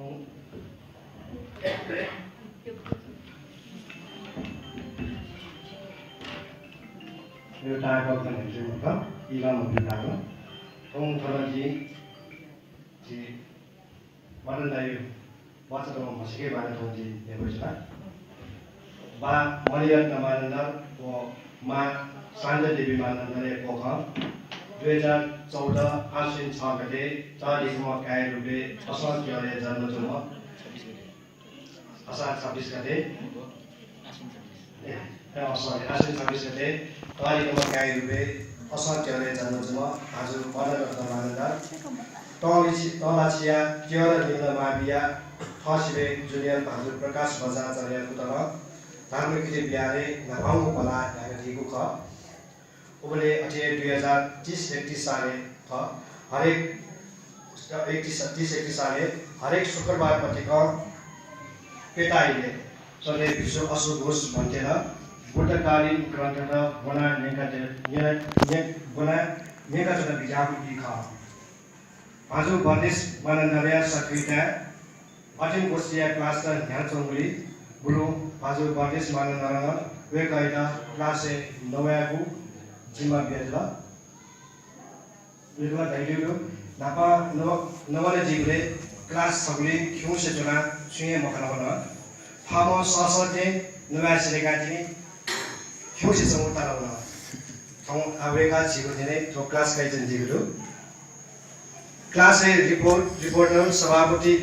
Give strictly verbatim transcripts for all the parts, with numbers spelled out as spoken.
यो ताकत भनेको चाहिँ मतलब इलाम अभिनेताको थौं थन जि जि मदन दाइ बच्चातमा म्हसीके बारे थौं जि देवैछला। बा मणिरत्न मानन्धर व मां शान्ता देवी मानन्धरया कोखं दुई हजार चौध आश्विन छ गते तःधिकःम्ह काय् रूपय् असं त्योलय् जन्म जूम्ह असार छब्बिस गते, ए, अ, sorry, आश्विन छब्बिस गते तःधिकःम्ह काय् रूपय् असं त्योलय् जन्म जूम्ह भाजु मदन रत्न मानन्धर तंलाछि-, तंलाछिया त्योल निम्न माविया थःसिबय् junior भाजु प्रकाश बज्राचार्य कुतलं धर्मकीर्ति विहारय् न्हापांगु पलाः न्ह्याकादीगु खः। उबलय् अथे दुई हजार तीस एकतीस सालय् खः। हरेक एकतीस, तीस एकतीस सालय् हरेक शुक्रबार पतिकं पेताइले चले भिसु असु घोष भन्तेर बुद्धकालीन ग्रन्थत ब्वना न्यंकाते-, न्य-, न्य-, ब्वना न्यंकाच्वना बिज्याःगु ई खः। भाजु वर्देश मानन्धरया सक्रियताय् अध्ययन गोष्ठीया class त न्ह्यानाच्वंगुलिं बुलुं भाजु वर्देश मानन्धरं वय्कःयात class य् नवायेगु जिम्मा बियादिल। वय्कलं धयादिल, न्हापा नव-, नवाना जीगुलिं class छगुलिं खिउँसे च्वनाः छुं हे मखनावन। थःम्हं सःसः थें नवाये सिधय्काः तिनि खिउँसे च्वंगु ताल वन। थौं आः वय्कः झीगु थें थ्व class काइच्वनादीगु दु। Class य् report, reporter सभापति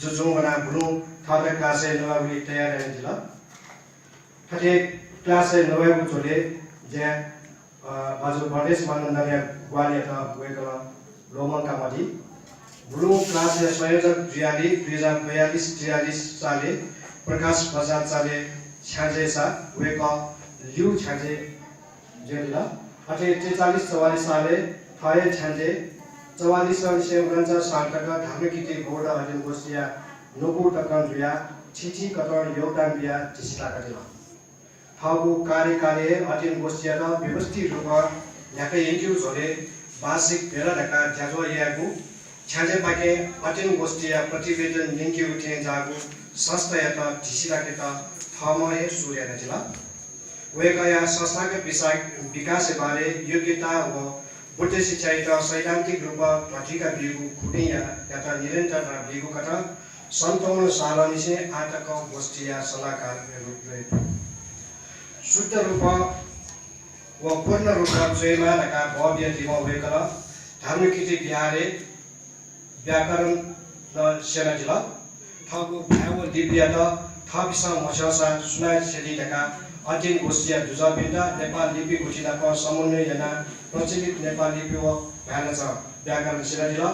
जुजुं वनाः बुलुं थःत class य् नवायेगुलिइ तयार यानादिल। थथे class य् नवायेगु झ्वलय् ज्या, अ, भाजु वर्देश मानन्धरया ग्वाहालियात वय्कलं ल्वःमंका मदी। बुलुं class या संयोजक जुयादी दुई हजार बयालिस त्रियालिस सालय् प्रकाश बज्राचार्य छ्याञ्जेसा वय्कः ल्यू छ्याञ्जे जुयादिल। अथे त्रिचालिस चौवालिस सालय् थः हे छ्याञ्जे चौवालिसंनिसें उनन्चास साल तक धर्मकीर्ति बौद्ध अध्ययन गोष्ठीया न्वकू तकं जुयाः थीथी कथं योगदान बियाः धिसिलाकादिल। थःगु कार्यकालय् अध्ययन गोष्ठीयात व्यवस्थित रूपं न्ह्याका यंकेगु झ्वलय् वार्षिक भेला धकाः ज्याझ्वः यायेगु, छ्याञ्जेपाखें अध्ययन गोष्ठीया प्रतिवेदन न्यंकेगु थें जाःगु संस्थायात धिसिलाकेत थःम्हं हे सुरु यानादिल। वय्कःया संस्थागत विसा-, विकासया बारे योग्यता व बुद्ध शिक्षायात सैद्धान्तिक रूपं ध्वाथुइका बीगु खुबिं या-, यात निरन्तरता बीगु कथं सन्ताउन्न सालंनिसें आः तक गोष्ठीया सल्लाहकारया रूपय् शुद्ध रूपं व पूर्ण रूपं च्वयेमाः धकाः बः बियादीम्ह वय्कलं धर्मकीर्ति विहारय् व्याकरण नं स्यनादिल। थःगु भाय् व लिपियात थःपिन्सं मस्यंसा सुनां स्यनी धकाः अध्ययन गोष्ठीया दुजःपिन्त नेपाल लिपि गुथिनाप समन्वय यानाः प्रचलित नेपाल लिपि व भाय्‌लाचं व्याकरण स्यनादिल।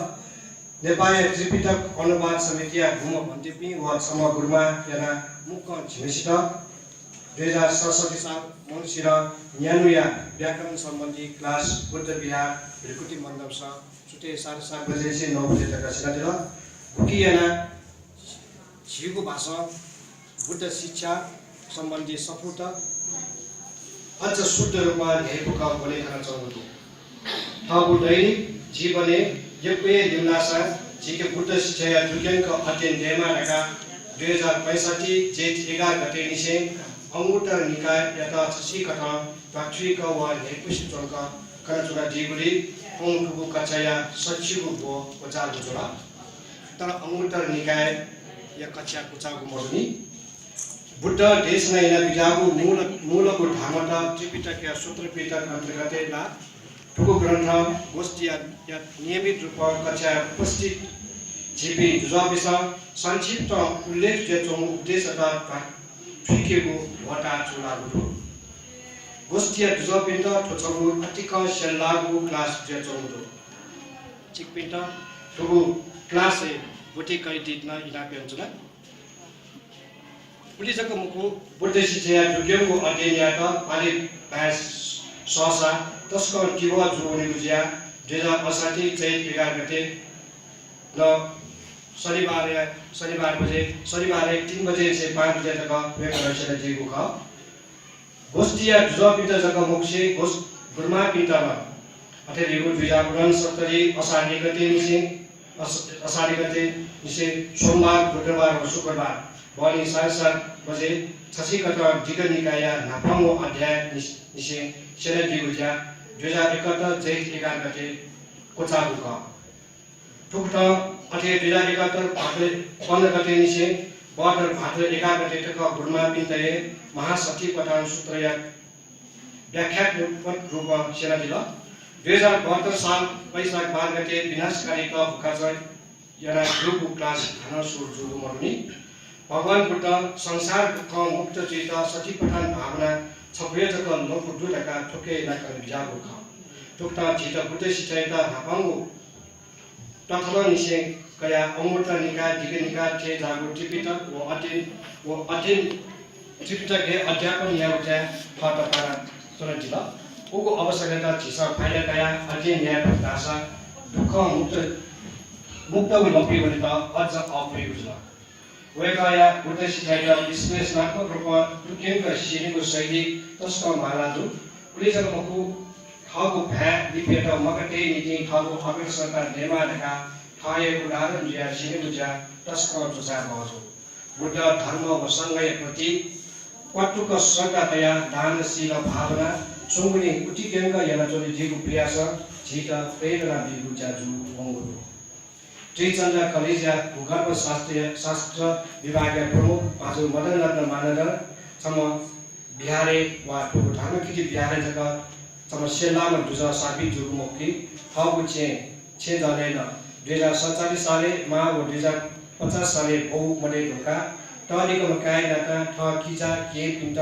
नेपाःया त्रिपिटक अनुवाद समितिया गुम्ह भन्तेपिं व छम्ह गुरुमां यानाः मुक्कं झिम्हेसित दुई हजार सतसट्ठी साल मंसिरं न्यान्हुया व्याकरण सम्बन्धी class बुद्ध विहार भृकुटी मण्डपस सुथय् साढे सात बजेनिसें नौ बजे तक स्यनादिल। गुकी यानाः झीगु भाषां बुद्ध शिक्षा सम्बन्धी सफूत अझ शुद्ध रूपं न्ह्यइपुक ब्वने खनाच्वंगु दु। थःगु दैनिक जीवनय् यक्व हे लिमलाःसां झीके बुद्ध शिक्षाया दुग्यंक अध्ययन दयेमाः धकाः दुई हजार पैंसट्ठी जेठ एघार गतेनिसें अंगुत्तर निकाययात छसिकथं ध्वाथुइक व न्ह्यइपुसे च्वंक कनाच्वनादीगुलिं थौं थुगु कक्षाया सछिगू ब्व क्वचाःगु जुल। तर अंगुत्तर निकायया कक्षा क्वचाःगु मदुनि। बुद्ध देशना यानाबिज्याःगु मूल, मूलगु धर्मत त्रिपिटकया सूत्र पिटक अन्तर्गतय् ला थुगु ग्रन्थ गोष्ठीया, या नियमित रूपं कक्षाय् उपस्थित झीपिं दुजःपिन्सं संक्षिप्त उल्लेख जुयाच्वंगु उपदेशत ध्वाथुइकेगु ह्वःताः चूलाःगु दु। गोष्ठीया दुजःपिन्त थ्व छगू अतिकं स्यल्लाःगु class जुयाच्वंगु दु। छिकपिन्त थुगु class-य् ब्वति कयादीत नं इनाप यानाच्वना। उलि जक मखु, बुद्ध शिक्षाया दुग्यंगु अध्ययन यायेत पालि भाय् सःसा तसकं तिबः जूवनीगु जुयाः दुई हजार अठसट्ठी चैत एघार गते नं शनिबारया, शनिबार बजे, शनिबारय् तीन बजेनिसें पाँच बजे तक वय्कलं स्यनादीगु खः। गोष्ठीया दुजःपिन्त जक मखुसें गोष्-, गुरुमांपिन्त नं अथे धइगु दुई हजार उनन्सत्तरी असार एक गतेनिसें अस-, असारे गते निसें सोमबार, बुधबार व शुक्रबार बहनी साढे सात बजे छसिकथं दीघ निकायया न्हापांगु अध्याय निस-, निसें स्यनादीगु ज्या दुई हजार एकहत्तर चैत एघार गते क्वचाःगु खः। थुकथं अथे दुई हजार एकहत्तर भाद्र पन्ध्र गते निसें बहत्तर भाद्र एघार गते तक गुरुमांपिन्त हे महासतिपथान सूत्रया व्याख्यात्मक रूपं स्यनादिल। दुई हजार बहत्तर साल वैशाख बाह्र गते विनाशकारी तःभुखाचं यानाः गुरुकु class हानं सुरु जूगु मदुनि। भगवान बुद्ध संसार दुःखं मुक्त जुइत सतिपथान भावना छपु हे जक लँपु दु धकाः थुके यानाः कनाबिज्याःगु खः। थुकथं झीत बुद्ध शिक्षायात न्हापांगु तथलं निसें कयाः अंगुत्तर निकाय, दीघ निकाय थें जाःगु त्रिपिटक व अध्ययन व अध्ययन त्रिपिटक हे अध्यापन यायेगु ज्याय् थःत पाना च्वनादिल। उगु अवसरयात झीसं फाइदा कयाः अध्ययन याये फत धाःसा दुःखं मुक्त, मुक्त व लँपुइ वनेत अझ अःपुइगु जुल। वय्कःया बुद्ध शिक्षायात विश्लेषणात्मक रूपं तुक्यंक स्यनेगु शैली तसकं बांलाः दु। उलि जक मखु, थःगु भाय् लिपयात मखुतय् निंतिं थःगु अग्रसरता दयेमाः धकाः थः हे उदाहरण जुयाः स्यनेगु ज्या तसकं च्वछाये बहःजू। बुद्ध, धर्म व संघया प्रति क्वातुक श्रद्धा तयाः दान, शील, भावना स्वंगुलिं उतिक्यंक यानाच्वनादीगु प्रयासं झीत प्रेरणा बीगु ज्या जूवंगु दु। त्रिचन्द्र कलेजया भूगर्भ शास्त्रीय, शास्त्र विभागया प्रमुख भाजु मदन रत्न मानन्धर छम्ह विहारय् वा थुगु धर्मकीर्ति विहारय् जक छम्ह सेल्लाःम्ह दुजः साबित जूगु मखु कि थःगु छेँ, छेँ दलय् नं दुई हजार सतचालिस सालय् मां व दुई हजार पचास सालय् बौ मदये धुंकाः तःधिकःम्ह काय् नातां थः किजा केहेँपिन्त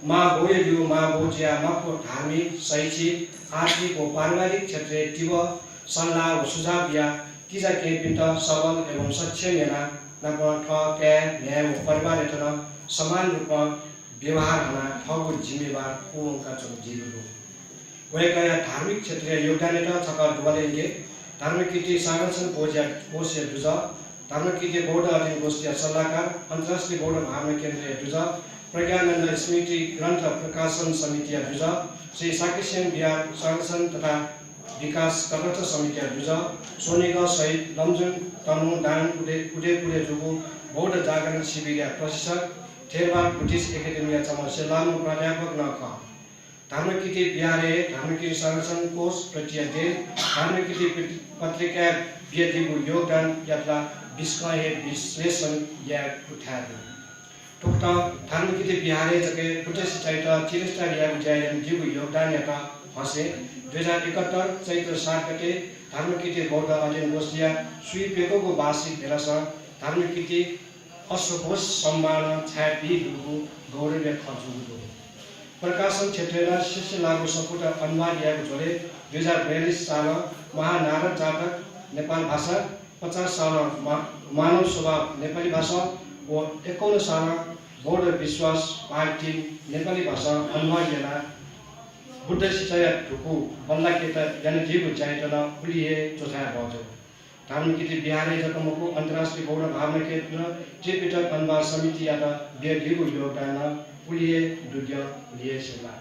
मां बौया ल्यूय् मां बौ जुयाः माक्व धार्मिक, शैक्षिक, आर्थिक व पारिवारिक क्षेत्रय् तिबः सल्लाह व सुझाव बियाः किजा केहेँपिन्त सबल एवं सक्षम यानाः नापं थः काय्, म्ह्याय् व परिवारयात नं समान रूपं व्यवहार हनाः थःगु जिम्मेवार पूवंका च्वनादीगु दु। वय्कःया धार्मिक क्षेत्रया योगदानयात छकः दुवाले यंके। धर्मकीर्ति संरक्षण कोषया, कोषया दुजः, धर्मकीर्ति बौद्ध अध्ययन गोष्ठीया सल्लाहकार, अन्तर्राष्ट्रिय बौद्ध भावना केन्द्रया दुजः, प्रज्ञानन्द स्मृति ग्रन्थ प्रकाशन समितिया दुजः, श्री शाक्यसेन विहार संरक्षण तथा विकास तटस्थ समितिया दुजः, स्वनिगः सहित लमजुङ, तनहुँ, दाङ, उदय-, उदयपुरय् जूगु बौद्ध जागरण शिविरया प्रशिक्षक, थेरवाद बुद्धिस्ट एकेडेमीया छम्ह सेल्लाःम्ह प्राध्यापक नं खः। धर्मकीर्ति विहारय् धर्मकीर्ति संरक्षण कोष प्रतिया देन, धर्मकीर्ति पत्रि-, पत्रिकाय् बियादीगु योगदानयात ला बिस्कं हे विश्लेषण यायेगु थाय् दु। थुकथं धर्मकीर्ति विहारय् जक बुद्ध शिक्षायात चिरस्थायी यायेगु ज्याय् यानादीगु योगदानयात हंसें दुई हजार एकहत्तर चैत्र सात गते धर्मकीर्ति बौद्ध अध्ययन गोष्ठीया स्वीप्यक्वःगु वार्षिक भेलासं धर्मकीर्ति अश्वघोष सम्मानं छाय् बी दुगु गौरवया खँ जूगु दु। प्रकाशन क्षेत्रय् नं शीर्ष लागू सफूत अनुवाद यायेगु झ्वलय् दुई हजार बयालिस सालं महानारद जातक नेपाल भाषा, पचास सालं मा-, मानव स्वभाव नेपाली भाषा व एकाउन्न सालं बौद्ध विश्वास भाग तीन नेपाली भाषां अनुवाद यानाः बुद्ध शिक्षाया धुकू बल्लाकेत यानादीगु ज्यायात नं उलि हे च्वछाये बहःजू। धर्मकीर्ति विहारय् जक मखु, अन्तर्राष्ट्रिय बौद्ध भावना केन्द्र त्रिपिटक अनुवाद समितियात बियादीगु योगदान नं उलि हे दुग्यं, उलि हे सेल्लाः।